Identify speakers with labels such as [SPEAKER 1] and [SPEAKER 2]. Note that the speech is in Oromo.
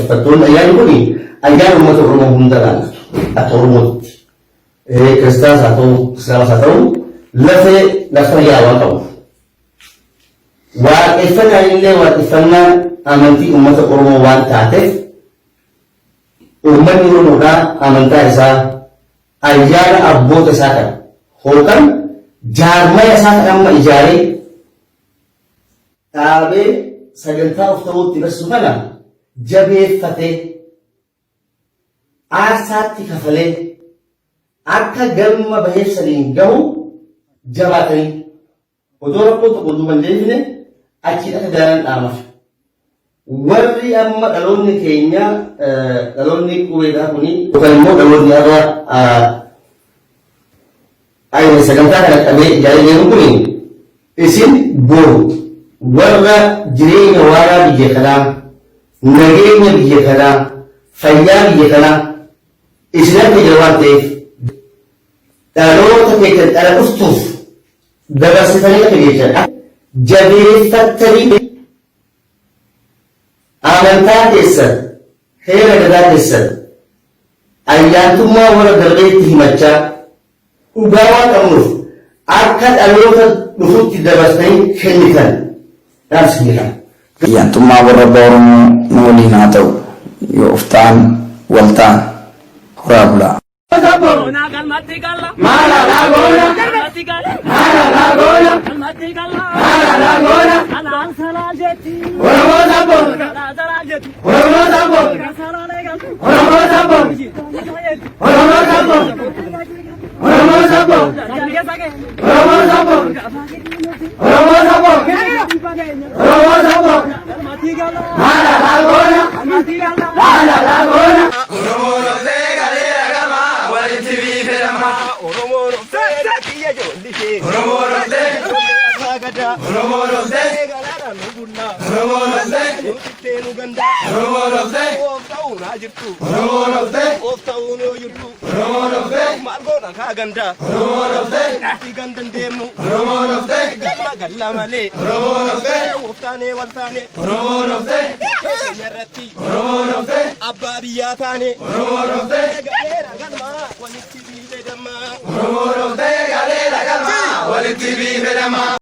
[SPEAKER 1] Waaqeffattoonni ayyaanni kun ayyaana uummata Oromoo hunda laallatu akka Oromootti. Kiristaanas haa ta'u, Islaamas haa ta'u lafee lafa yaa waan qabuuf. Waaqeffannaan illee waaqeffannaa amantii uummata Oromoo waan taateef uummanni Oromoodhaa amantaa isaa ayyaana abboota isaa kana hookan jaarmaya isaa kan amma ijaaree dhaabee sagantaa of ta'uutti barsiisu kana jabeeffatee aarsaatti kafalee akka galma baheef saniin gahu jabaatanii odoo rakkoo tokko duuba hin deebine achiin akka galan dhaamaf. Warri amma dhaloonni keenya dhaloonni qubeedhaa kuni yookaan immoo dhaloonni har'a sagantaa kana qabee ijaaree deemu kuni isin boru warra jireenya waaraa biyya kanaa nageenya biyya kanaa fayyaa biyya kanaa isin harka jira waan ta'eef dhaloota keessan dhala dhuftuuf dabarsitanii akka geessan jabeeffattanii amantaa keessan heera gadaa keessan ayyaantummaa warra darbeetti himachaa dhugaa waan qabnuuf akka dhaloota dhufutti dabarsitanii kennitan dhaamsi kana.
[SPEAKER 2] Ayyaantummaa warra abbaa Oromoo nu waliin haa ta'u. Yoo of ta'an wal ta'an horaa bulaa.
[SPEAKER 3] Abbaa biyyaa taane galeera galmaa walitti biifee dammaa.
[SPEAKER 4] Oromoon of ta'e galeera galmaa walitti biifee dammaa.